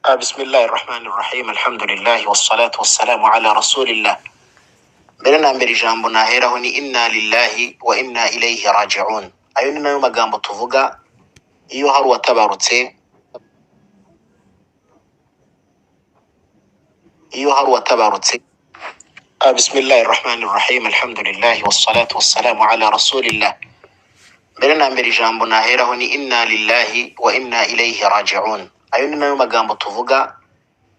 بسم الله الرحمن الرحيم، الحمد لله والصلاة والسلام على رسول الله. Mbere na mbere, ijambo naheraho ni إنا لله وإنا إليه راجعون. Ayo ni nayo magambo tuvuga iyo hari uwatabarutse, iyo hari uwatabarutse. بسم الله الرحمن الرحيم، الحمد لله والصلاة والسلام على رسول الله. Mbere na mbere, ijambo naheraho ni إنا لله وإنا إليه راجعون. Ayo ni nayo magambo tuvuga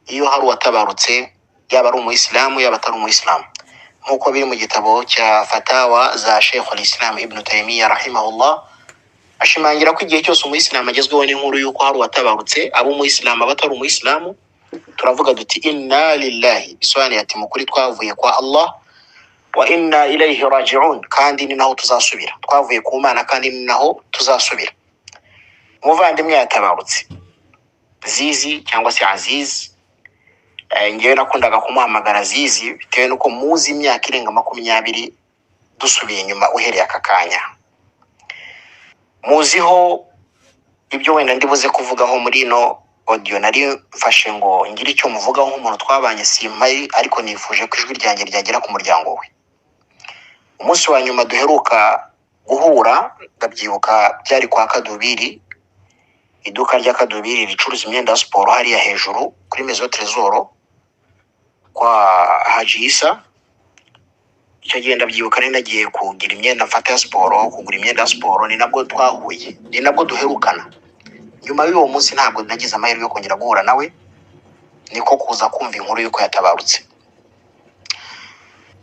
iyo hari uwatabarutse, yaba ari umuyisilamu, yaba atari umuyisilamu, nk'uko biri mu gitabo cya Fatawa za Sheikhul Islam Ibn Taymiya رحمه الله. Ashimangira ko igihe cyose umuyisilamu agezweho n'inkuru y'uko hari uwatabarutse, aba umuyisilamu, aba atari umuyisilamu, turavuga duti إنا لله, bisobanuye ati mu kuri twavuye kwa Allah, وإنا إليه راجعون, kandi ni naho tuzasubira. Twavuye ku Mana kandi ni naho tuzasubira. Umuvandimwe yatabarutse, Zizi cyangwa se Aziz. Ngewe nakundaga kumuhamagara Zizi bitewe n'uko muzi imyaka irenga 20 dusubiye inyuma uhereye aka kanya. Muziho ibyo wenda ndibuze kuvugaho muri ino audio nari mfashe ngo ngire icyo muvugaho nk'umuntu twabanye. Simpari, ariko nifuje ko ijwi ryanjye ryagera ku muryango we. Umunsi wa nyuma duheruka guhura, ndabyibuka, byari kwa Kadubiri, iduka rya Kadubiri ricuruza imyenda ya siporo hariya hejuru kuri Maison Tresor kwa Haji Isa. Icyo gihe ndabyibuka nari nagiye kugira imyenda mfata ya siporo, kugura imyenda ya siporo. Ni nabwo twahuye, ni nabwo duherukana. Nyuma y'uwo munsi ntabwo nagize amahirwe yo kongera guhura nawe, niko kuza kumva inkuru y'uko yatabarutse.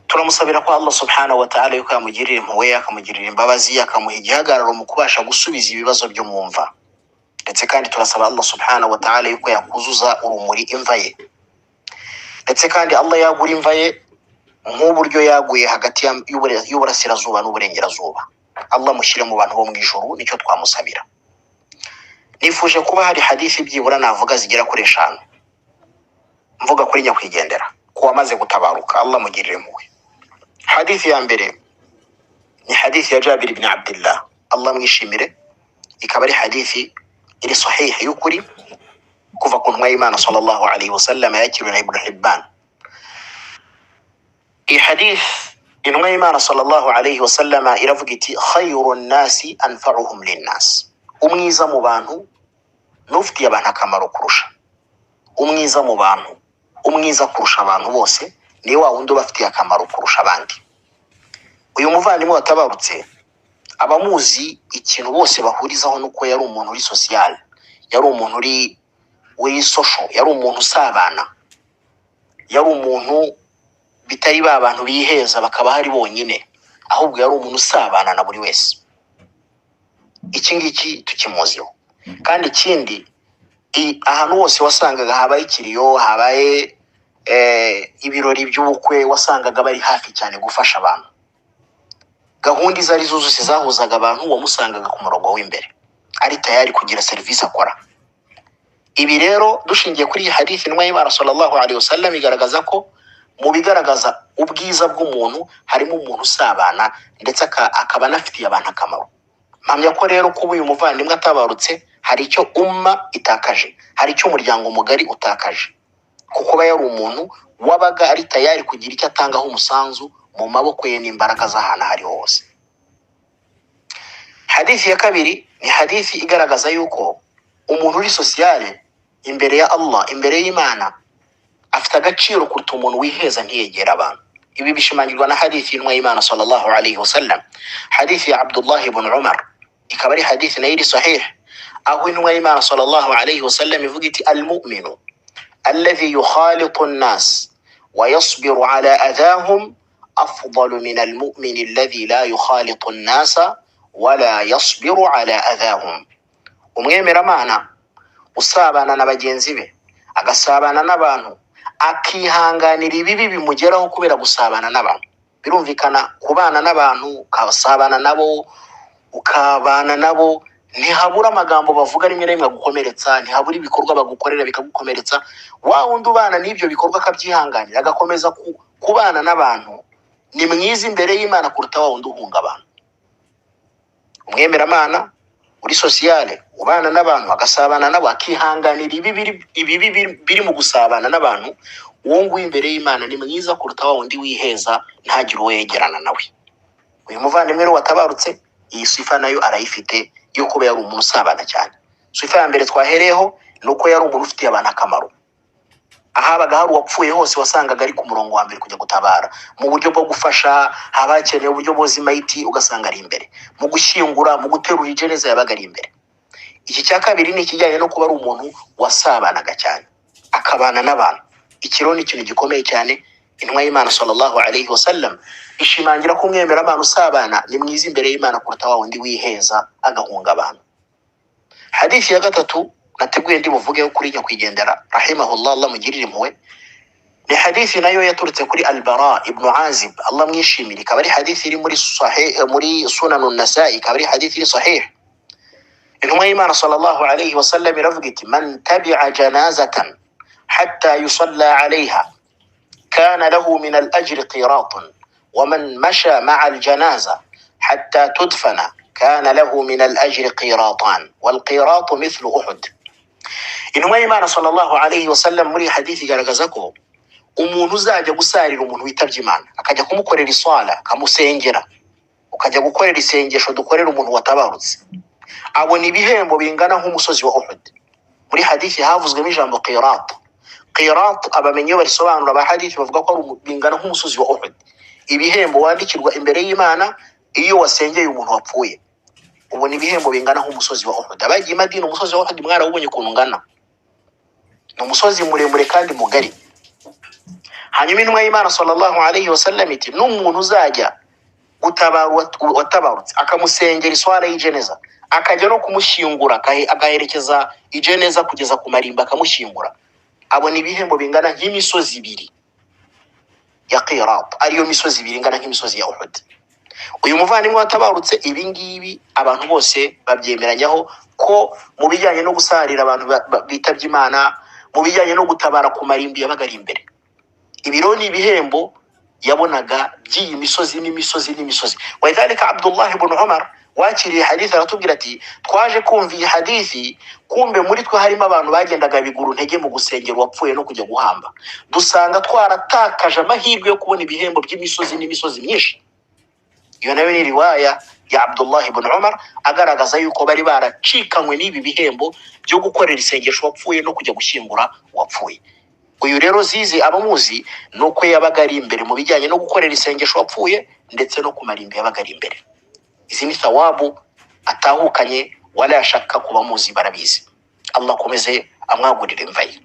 Turamusabira ko Allah سبحانه وتعالى yuko yamugirira impuhwe, akamugirira imbabazi, akamuha igihagararo mu kubasha gusubiza ibibazo byo mu mva. Ndetse kandi turasaba Allah سبحانه وتعالى yuko yakuzuza urumuri imva ye, ndetse kandi Allah yagura imva ye nk'uburyo yaguye hagati y'uburasirazuba n'uburengerazuba. Allah mushyire mu bantu bo mu ijuru, nicyo twamusabira. Nifuje kuba hari hadithi byibura navuga zigera kuri eshanu mvuga kuri nyakwigendera, ku wamaze gutabaruka, Allah mugirire impuhwe. Hadithi ya mbere ni hadithi ya Jabir ibn Abdillah, Allah mwishimire, ikaba ari hadithi iri sahihi y'ukuri kuva ku ntumwa y'Imana صلى الله عليه وسلم, yakiriwe na Ibn Hibban. Iyi hadith, intumwa y'Imana صلى الله عليه وسلم iravuga iti خير الناس أنفعهم للناس. Umwiza mu bantu n'ufitiye abantu akamaro kurusha. Umwiza mu bantu, umwiza kurusha abantu bose, ni wa wundi ubafitiye akamaro kurusha abandi. Uyu muvandimwe watabarutse, abamuzi ikintu bose bahurizaho nuko yari umuntu uri social, yari umuntu uri social, yari umuntu usabana, yari umuntu bitari ba bantu biheza bakaba hari bonyine, ahubwo yari umuntu usabana na buri wese. Iki ngiki tukimuziho. Kandi ikindi, ahantu hose wasangaga habaye ikiriyo, habaye ibirori by'ubukwe, wasangaga bari hafi cyane gufasha abantu. Gahunda izo ari zo zose zahuzaga abantu, wamusangaga ku murongo w'imbere ari tayari kugira serivisi akora. Ibi rero, dushingiye kuri iyi hadithi, intumwa y'Imana صلى الله عليه وسلم igaragaza ko mu bigaragaza ubwiza bw'umuntu harimo umuntu usabana, ndetse akaba anafitiye abantu akamaro. Mpamya ko rero kuba uyu muvandimwe atabarutse hari icyo umma itakaje, hari icyo umuryango mugari utakaje, kuko aba yari umuntu wabaga ari tayari kugira icyo atangaho umusanzu mu maboko ye n'imbaraga z'ahantu aho ariho hose. Hadithi ya kabiri ni hadithi igaragaza yuko umuntu uri social imbere ya Allah, imbere y'Imana, afite agaciro kuruta umuntu wiheza ntiyegera abantu. Ibi bishimangirwa na hadithi y'intumwa y'Imana صلى الله عليه وسلم, hadithi ya Abdullah ibn Umar, ikaba ari hadithi nayo iri sahih, aho intumwa y'Imana صلى الله عليه وسلم ivuga iti المؤمن الذي يخالط الناس ويصبر على أذاهم أفضل من المؤمن الذي لا يخالط الناس ولا يصبر على أذاهم. Umwemeramana usabana na bagenzi be, agasabana n'abantu, akihanganira ibibi bimugeraho kubera gusabana n'abantu. Birumvikana, kubana n'abantu, ukasabana nabo, ukabana nabo, ntihabura amagambo bavuga rimwe na rimwe agukomeretsa, ntihabura ibikorwa bagukorera bikagukomeretsa. Wa wundi ubana n'ibyo bikorwa akabyihanganira, agakomeza kubana n'abantu, ni mwiza imbere y'Imana kuruta wa wundi uhunga abantu. Umwemeramana Uri sociale, ubana n'abantu, agasabana nabo, akihanganira ibibi biri mu gusabana n'abantu, uwo nguwo imbere y'Imana ni mwiza kuruta wa wundi wiheza, ntagire uwo yegerana nawe. Uyu muvandimwe rero watabarutse, iyi sifa nayo arayifite yo kuba yari umuntu usabana cyane. Sifa ya mbere twahereyeho ni uko yari umuntu ufitiye abantu akamaro. Ahabaga hari uwapfuye hose, wasangaga ari ku murongo wa mbere kujya gutabara mu buryo bwo gufasha. Haba hakenewe uburyo boza imayiti, ugasanga ari imbere mu gushyingura, mu guterura ijeneza, yabaga ari imbere. Iki cya kabiri ni ikijyanye no kuba ari umuntu wasabanaga cyane, akabana n'abantu. Iki rero ni ikintu gikomeye cyane. Intumwa y'Imana sallallahu alayhi wasallam ishimangira ko umwemeramana usabana ni mwiza imbere y'Imana kuruta wa wundi wiheza, agahunga abantu. Hadithi ya gatatu nateguye ndi buvugeho kuri nyakwigendera rahimahullah, Allah mugirire impuhwe, ni hadithi nayo yaturutse kuri Albara ibnu Azib, Allah mwishimire. Ikaba ari hadithi iri muri sahih, muri Sunanu Nasai, ikaba ari hadithi iri sahih. Intumwa y'Imana sallallahu alayhi wasallam iravuga iti: "Man tabi'a janazatan hatta yusalla alayha kana lahu min al-ajri qiratun, ومن مشى مع الجنازة حتى تدفن كان له من الأجر قيراطان، والقيراط مثل أحد." Intumwa y'Imana sallallahu alayhi wasallam muri iyi hadithi igaragaza ko umuntu uzajya gusarira umuntu witabye Imana, akajya kumukorera iswala, akamusengera, ukajya gukorera isengesho dukorera umuntu watabarutse, abona ibihembo bingana nk'umusozi wa Uhud. Muri hadithi havuzwemo ijambo qirat. Qirat, abamenyi iyo barisobanura ba hadithi bavuga ko ari bingana nk'umusozi wa Uhud, ibihembo wandikirwa imbere y'Imana iyo wasengeye umuntu wapfuye. Ubona ibihembo bingana nk'umusozi wa Uhud. Abagiye i Madina, umusozi wa Uhud mwarawubonye ukuntu ungana, ni umusozi muremure kandi mugari. Hanyuma intumwa y'Imana sallallahu alayhi wasallam iti: "N'umuntu uzajya gutabara uwatabarutse, akamusengera iswara y'ijeneza, akajya no kumushyingura, agaherekeza ijeneza kugeza ku marimba, akamushyingura, abona ibihembo bingana nk'imisozi ibiri ya qirat, ariyo misozi ibiri ingana nk'imisozi ya Uhud." Uyu muvandimwe watabarutse, ibi ngibi abantu bose babyemeranyaho ko mu bijyanye no gusarira abantu bitabye Imana, mu bijyanye no gutabara ku marimbi, yabaga ari imbere. Ibi rero ni ibihembo yabonaga by'iyi misozi n'imisozi n'imisozi. Walidhalika Abdullah ibn Umar wakiriye hadithi aratubwira ati: "Twaje kumva iyi hadithi, kumbe muri twe harimo abantu bagendaga bigura intege mu gusengera uwapfuye no kujya guhamba, dusanga twaratakaje amahirwe yo kubona ibihembo by'imisozi n'imisozi myinshi." Iyo nayo ni riwaya ya Abdullah ibn Umar, agaragaza yuko bari baracikanywe n'ibi bihembo byo gukorera isengesho uwapfuye no kujya gushyingura uwapfuye. Uyu rero Zizi, abamuzi ni uko yabaga ari imbere mu bijyanye no gukorera isengesho uwapfuye, ndetse no kumarimba yabaga ari imbere. Izi ni thawabu atahukanye, wala shaka ku bamuzi barabizi. Allah akomeze amwagurire imva ye.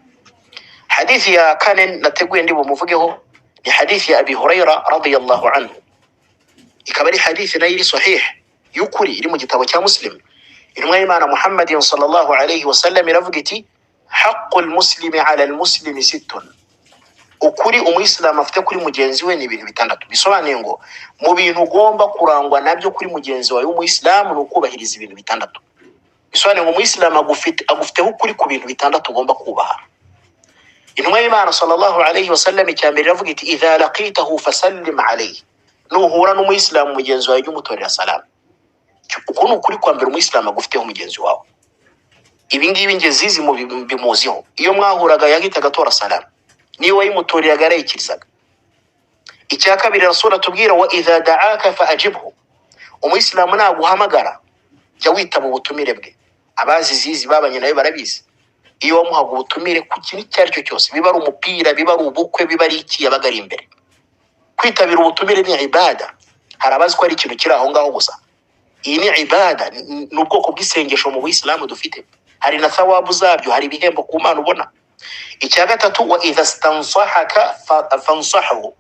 Hadithi ya kane nateguye ndi bumuvugeho ni hadithi ya Abi Hurayra radiyallahu anhu, ikaba ari hadithi nayo iri sahih y'ukuri, iri mu gitabo cya Muslim. Intumwa y'Imana Muhammadin sallallahu alayhi wasallam iravuga iti: "Haqqul muslimi ala almuslimi sittun." Ukuri umuyisilamu afite kuri mugenzi we ni ibintu bitandatu. Bisobanuye ngo mu bintu ugomba kurangwa nabyo kuri mugenzi wawe w'umuyisilamu ni ukubahiriza ibintu bitandatu. Bisobanuye ngo umuyisilamu agufiteho ukuri ku bintu bitandatu ugomba kubaha. Intumwa y'Imana sallallahu alayhi wasallam icya mbere iravuga iti: "Idha laqitahu fasallim alayhi." Nuhura n'umuyisilamu mugenzi wawe, ujye umutorera salamu. Uku ni ukuri kwa mbere umuyisilamu agufiteho mugenzi wawe. Ibi ngibi nge Zizi bimuziho. Iyo mwahuraga yahitaga atora salamu, niyo wayimutoreraga yarayikirizaga. Icya kabiri Rasuli atubwira: "Wa idha da'aka fa ajibhu." Umuyisilamu naguhamagara, jya witaba ubutumire bwe. Abazi Zizi, babanye nawe, barabizi. Iyo wamuhaga ubutumire ku kintu icyo ari cyo cyose, biba ari umupira, biba ari ubukwe, biba ari iki, yabaga ari imbere. Kwitabira ubutumire ni ibada. Hari abazi ko ari ikintu kiri aho ngaho gusa. Iyi ni ibada, ni ubwoko bw'isengesho mu buyisilamu dufite. Hari na thawabu zabyo, hari ibihembo ku Mana ubona. Icya gatatu: "Wa idha stansahaka fansahu."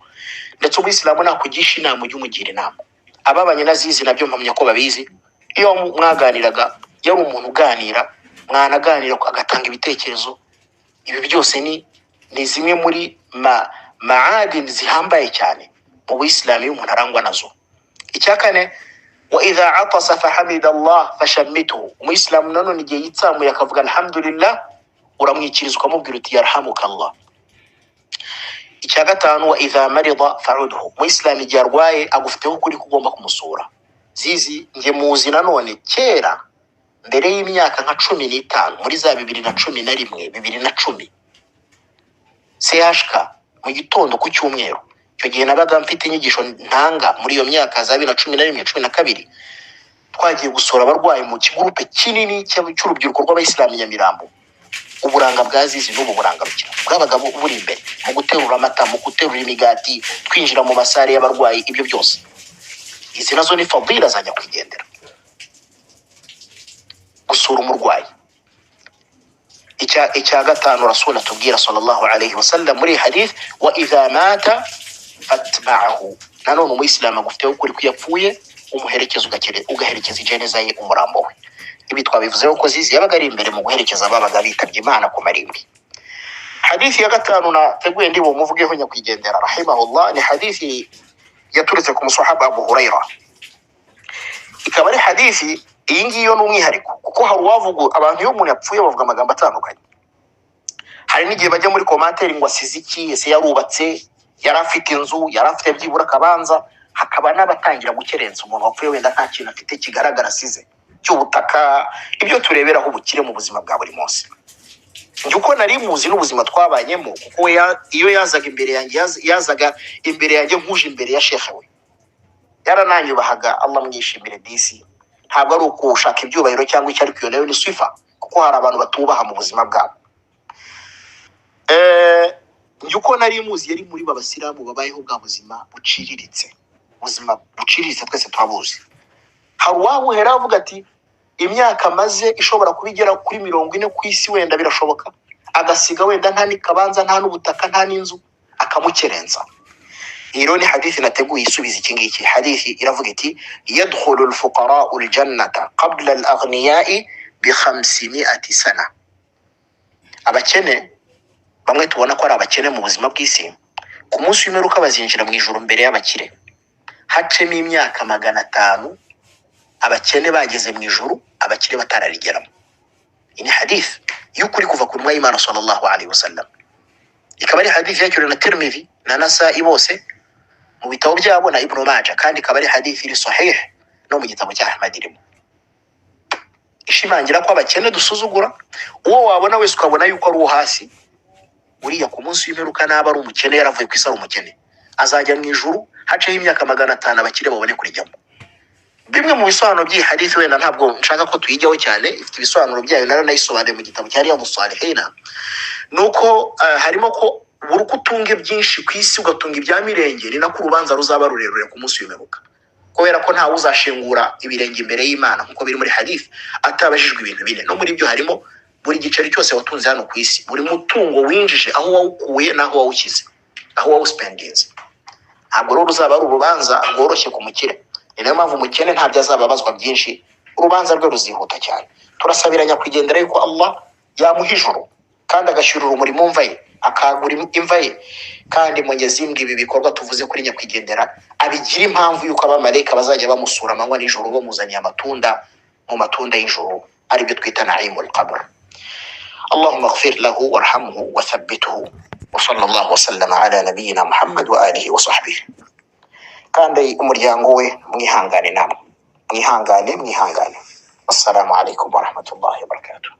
Ndetse umuyisilamu nakugisha inama, ujye umugira inama. Ababanye na Zizi nabyo mpamya ko babizi. Iyo mwaganiraga, yari umuntu uganira, mwanaganira agatanga ibitekerezo. Ibi byose ni zimwe muri maadini zihambaye cyane mu buyisilamu iyo umuntu arangwa nazo. Icya kane: "Wa idha atasa fahamida Allah fashammituhu." Umuyisilamu nanone igihe yitsamuye akavuga alhamdulillah, uramwikiriza ukamubwira uti yarhamuka Allah. Icya gatanu: "Wa idha marida fa'udhu." Umuyisilamu igihe arwaye, agufiteho ukuri ko ugomba kumusura. Zizi nge muzi nanone kera. Mbere y'imyaka nka 15, muri za 2011, 2010, CHK mu gitondo ku cyumweru, icyo gihe nabaga mfite inyigisho ntanga muri iyo myaka za 2011, 12, twagiye gusura abarwayi mu kigurupe kinini cy'urubyiruko rw'abayisilamu i Nyamirambo. Uburanga bwa Zizi n'ubu buranga rukira bwabaga buri imbere mu guterura amata, mu guterura imigati, twinjira mu masare y'abarwayi, ibyo byose. Izi nazo ni fadila za nyakwigendera, gusura umurwayi. Icya gatanu Rasul atubwira sallallahu alayhi wasallam muri hadith: wa idha mata fatba'ahu. Nanone umuyisilamu agufiteho ukuri ko iyo apfuye umuherekeza, ugaherekeza ijeneza ye, umurambo we. Ibi twabivuzeho ko Zizi yabaga ari imbere mu guherekeza ababaga bitabye Imana ku marimbi. Hadithi ya gatanu nateguye ndi bumuvugeho nyakwigendera rahimahullah ni hadithi yaturutse ku musahaba Abu Huraira, ikaba ari hadithi iyi ngiyi yo ni umwihariko, kuko hari uwavuga, abantu iyo umuntu yapfuye bavuga amagambo atandukanye. Hari n'igihe bajya muri commentaire ngo asize iki, ese yarubatse, yari afite inzu, yari afite byibura akabanza? Hakaba n'abatangira gukerensa umuntu wapfuye wenda nta kintu afite kigaragara asize cy'ubutaka, ibyo tureberaho ubukire mu buzima bwa buri munsi. Njye uko nari muzi n'ubuzima twabanyemo, kuko we iyo yazaga imbere yanjye, yazaga imbere yanjye nkuje imbere ya shekhe we, yarananyubahaga, Allah mwishimire disi. Ntabwo ari ukushaka ibyubahiro cyangwa icyo, ariko iyo nayo ni swifa, kuko hari abantu batubaha mu buzima bwabo. Njye uko nari muzi, yari muri ba basilamu babayeho bwa buzima buciriritse. Ubuzima buciriritse twese turabuzi. Hari uwabuhera avuga ati imyaka amaze ishobora kuba igera kuri 40 ku isi, wenda birashoboka, agasiga wenda nta n'ikabanza, nta n'ubutaka, nta n'inzu, akamukerensa. Iyi rero ni hadithi nateguye isubiza iki ngiki. Hadithi iravuga iti: yadkhulu lfuqarau ljannata qabla alaghniyai bi 500 sana. Abakene bamwe tubona ko ari abakene mu buzima bw'isi, ku munsi w'imperuka bazinjira mu ijuru mbere y'abakire, hacemo imyaka 500 abakene bageze mu ijuru, abakire batararigeramo. Iyi ni hadith y'ukuri kuva ku ntumwa y'Imana sallallahu alaihi wasallam, ikaba ari hadith yakiriwe na Tirmidhi na Nasa'i bose mu bitabo byabo na Ibnu Maja, kandi ikaba ari hadith iri sahih, no mu gitabo cya Ahmad irimo, ishimangira ko abakene dusuzugura, uwo wabona wese ukabona yuko ari uwo hasi, uriya ku munsi w'imperuka naba ari umukene, yaravuye ku isi ari umukene, azajya mu ijuru haceho imyaka 500 abakire babone kurijyamo. Bimwe mu bisobanuro by'iyi hadith, wenda ntabwo nshaka ko tuyijyaho cyane, ifite ibisobanuro byayo, naranayisobanuye mu gitabo cya Riyadu Salihina, ni uko harimo ko buri uko utunga byinshi ku isi, ugatunga ibya mirenge, ni nako urubanza ruzaba rurerure ku munsi w'imperuka, kubera ko ntawe uzashingura ibirenge imbere y'Imana nk'uko biri muri hadith atabajijwe ibintu bine. No muri byo harimo buri giceri cyose watunze hano ku isi, buri mutungo winjije, aho wawukuye n'aho wawushyize, aho wawuspendinze. Ntabwo rero ruzaba ari urubanza rworoshye ku mukire. Ni nayo mpamvu umukene ntabyo azaba abazwa byinshi, urubanza rwe ruzihuta cyane. Turasabira nyakwigendera yuko Allah yamuha ijuru kandi agashyira urumuri mu mva ye, akagura imva ye, kandi Mwenyezi Mungu ibi bikorwa tuvuze kuri nyakwigendera abigira impamvu yuko abamarayika bazajya bamusura amanywa nijoro bamuzaniye amatunda mu matunda y'ijuru, aribyo twita naimul qabr. اللهم اغفر له وارحمه وثبته، وصلى الله وسلم على نبينا محمد وآله وصحبه. Kandi umuryango we mwihangane, namwe mwihangane, mwihangane. Assalamu alaikum warahmatullahi wabarakatuh.